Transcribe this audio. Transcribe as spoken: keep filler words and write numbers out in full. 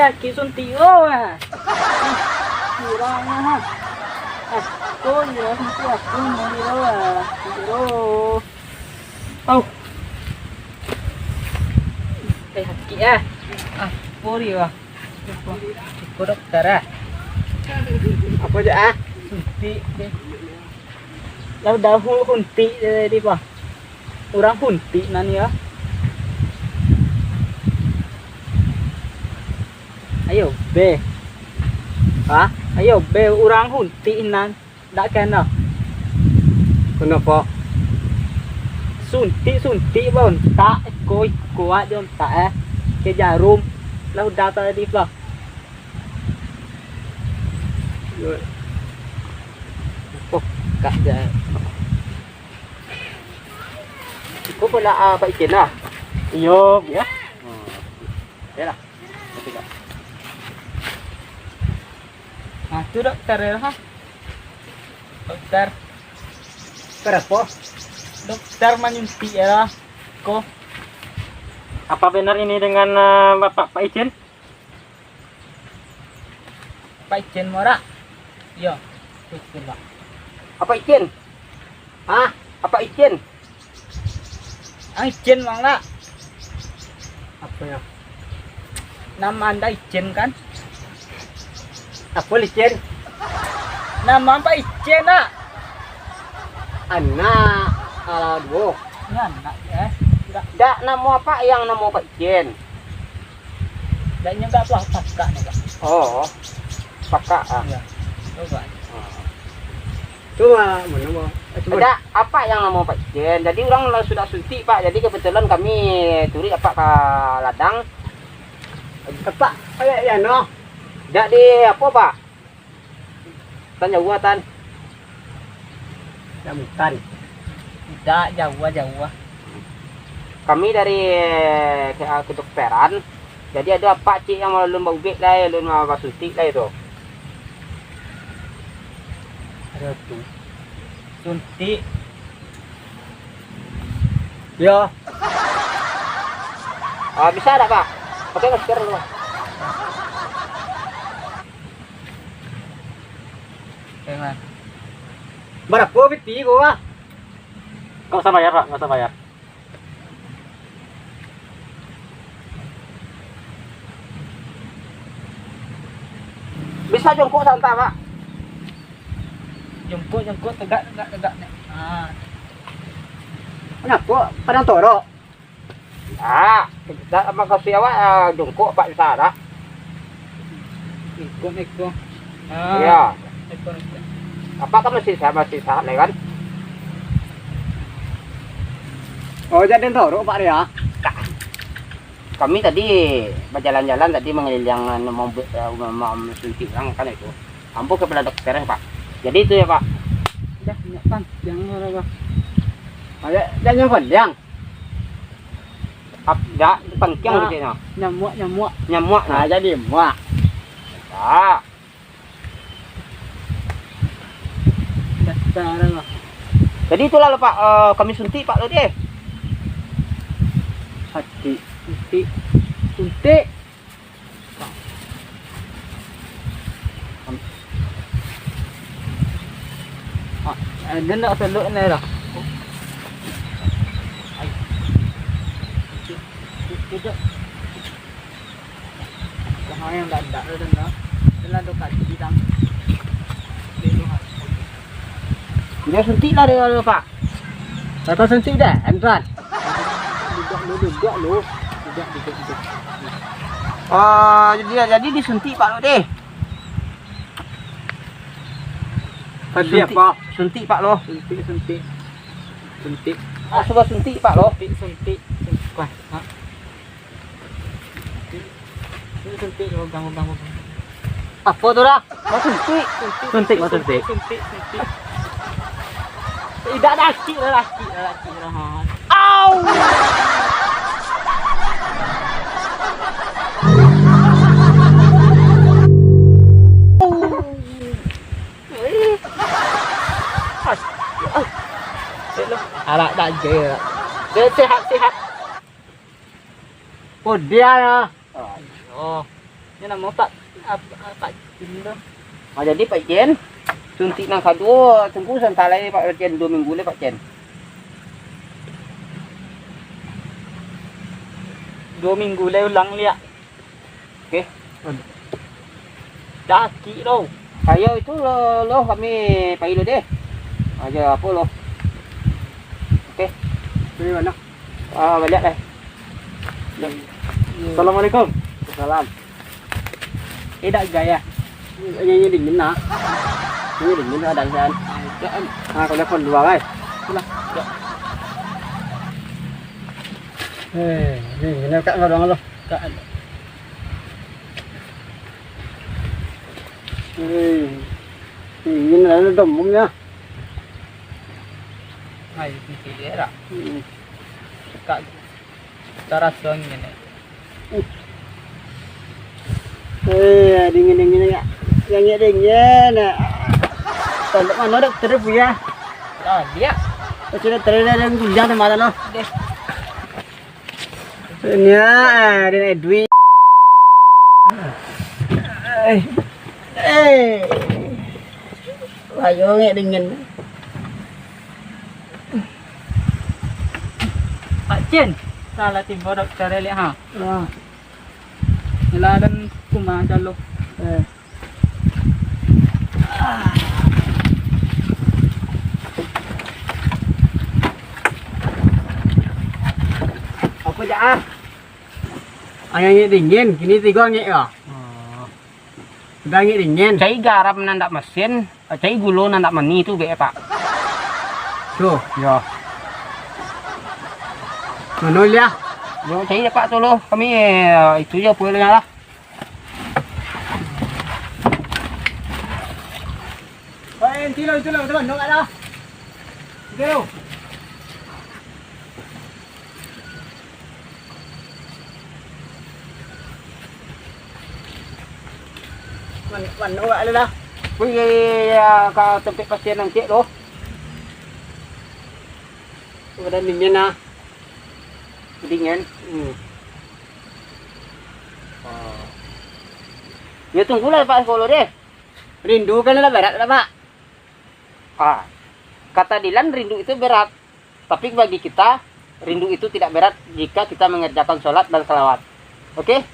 Sakik suntik lo, ah. Kurang, ah. Ah, kau ni lah suntik aku, mau ni lo, ah. Suntik lo. Au. Eh, sakik, ah. Ah, pori, ah. Cukup dokter, ah. Apo je, ah? Suntik. Lah dahulu suntik tadi, Pak. Urang suntik nan yo. Ayo be. Ha? Ayo be, urang suntik nan. Dak kena. Kenapa? Suntik-suntik bauntak, iko-iko aja ontak, eh. Ke jarum. Lah udah tadi, Pak. Oh, kak dia. Iko pun nak, ah, Pak Ikin lah. Iyo, ya. Hmm. Ya lah. Betul tak? Nah, tu dokter ya, ha? Dokter. Kenapa? Dokter manyuntik ya lah. Ko. Apa benar ini dengan, eh, Bapak Pak Ikin? Pak Ikin morak? Iyo, betul, Pak. Apa Ikin? Hah? Apa Ikin? Ah, Ikin, Bang, lah. Apa ya? Nama anda Ikin, kan? Apa Licin? Nama apa Ikin, nak? Anak, alah, duo. Ini anak, ya? Enggak. Dak, namo apa yang namo Pak Ikin? Dak, inyo dak apa, pakak ni, Pak. Oh, pakak, ah. Iya. Coba. Ah. Cuma, mana mau? Eh, cuma Dak, apa yang namo Pak Ikin? Jadi, urang lah sudah suntik, Pak. Jadi, kebetulan kami turuik Apak ka ladang. Apak, kayak ya, no? Dak di apa, Pak? Tan jauah, Tan. Rambutan. Dak, jauah, jauah. Kami dari, eh, kedokteran. Jadi, ado apak ciek yang alun baubek lai, alun basuntik lai tu. Ado tu. Suntik. Yo. Ah, bisa dak, Pak? Pakai masker dulu. Oke, Mas. Barapo piti ko, ah? Nggak usah bayar, Pak, nggak usah bayar. Bisa jongkok sabanta, Pak? Jongkok, jongkok, tegak, tegak, tegak, nih. Ah. Kenapa? Padang torok? Dak, dak makasuik awak, ah, jongkok, Pak, bisa dak? Ikut, ikut. Ah, iya. Ikut, ikut. Apak kan masih sehat, masih sehat, ya kan? Oh, jadi torok, Pak, ya? Kami tadi bajalan-jalan tadi mangililiang, anu, mambu-, eh, ma-, ma-, suntik urang kan itu. Ambo ka balai dokter, Pak. Jadi itu ya, Pak. Dah, minyak pantiang lah, Pak. Ada, dah nyaman, Yang? Ap-, dah, pantiang. Ah, kecilnya. Nyamuak, nyamuak. Nyamuak, nah, nah. Jadi muak. Dah. Dasar lah. Jadi itulah, Pak, eh, kami suntik, Pak, tadi, eh. Hati, suntik, suntik. Ah, eh, dia nak seluk ni lah. Ai. Duduk. Wah, yang dak-dak tu dah. Dah lah dua kali bilang. Dia tu, ha. Dia suntik lah dia tu, Pak. Kau suntik dah, Antoine. Duduk lu, duduk lu. Duduk, duduk, duduk. Ah, jadi, jadi disuntik, Pak, lu deh. Tadi apa? Suntik, Pak, lo. Suntik, suntik. Suntik. Ah, sudah suntik, Pak, lo. Suntik, suntik. Suntik. Wah, ha. Ini suntik, lubang, lubang, lubang. Apa tu dah? Mau suntik. Suntik, mau suntik. Suntik, suntik. Tidak, laki lah, laki lah, laki lah. Au! Alah, dah je. Dia sehat, sehat. Oh, dia lah. Oh. Ini namo Pak, ap-, Pak Jin tu. Ah, jadi Pak Jin, suntik nan kaduo, tunggu santai lai Pak Jin, duo minggu lai Pak Jin. Duo minggu lai ulang liak. Oke. Sakik lo. Ayo itu lo, lo kami pai lo deh. Aja apo lo. Oke. Dari mana? Ah, baliak lai. Assalamualaikum. Salam. Eh, dak gaya. Nyanyi dingin nah. Nyanyi dingin nah, dan kan. Ah, kalau kon dua, guys. Itulah. Eh, dingin kak, kalau lo. Kak. Eh, dingin lah, dom ya. Ayo, pikir dia lah. Hmm. Kak, taraso angin ni. Eh, dingin-dingin ya. Yang dingin. Tolok mana dokter punya? Lah, dia. Kecil dokter ada yang gunjang sama lo. Deh. Ini ya, ada duit. Eh. Eh. Ayo ngek dingin. Pak Cin, salah tibo dokter liak ha. Ah. Ila dan kuma calo. Eh. Apa jak ah? Ayah ngek dingin, kini tigo ngek ya. Oh. Udah ngek dingin. Cai garam nan dak masin, cai gulo nan dak mani tu bek, Pak. Tu. Yo. Mano liah? Yo, cai Pak tu lo. Kami, eh, itu je pulang lah. Oi, enti lo, enti lo, tu mano kat lah. Enti lo. Mano, mano awak tu lah? Wih, ya, ya, ya, ka tampek pasian nan cek tu. Badan dingin lah. Dingin? Hmm. Oh. Ya, tunggulah, Pak, kalau deh. Rindu kan lah berat lah, Pak. Ah, kata Dilan, rindu itu berat. Tapi bagi kita, rindu itu tidak berat jika kita mengerjakan sholat dan salawat. Oke?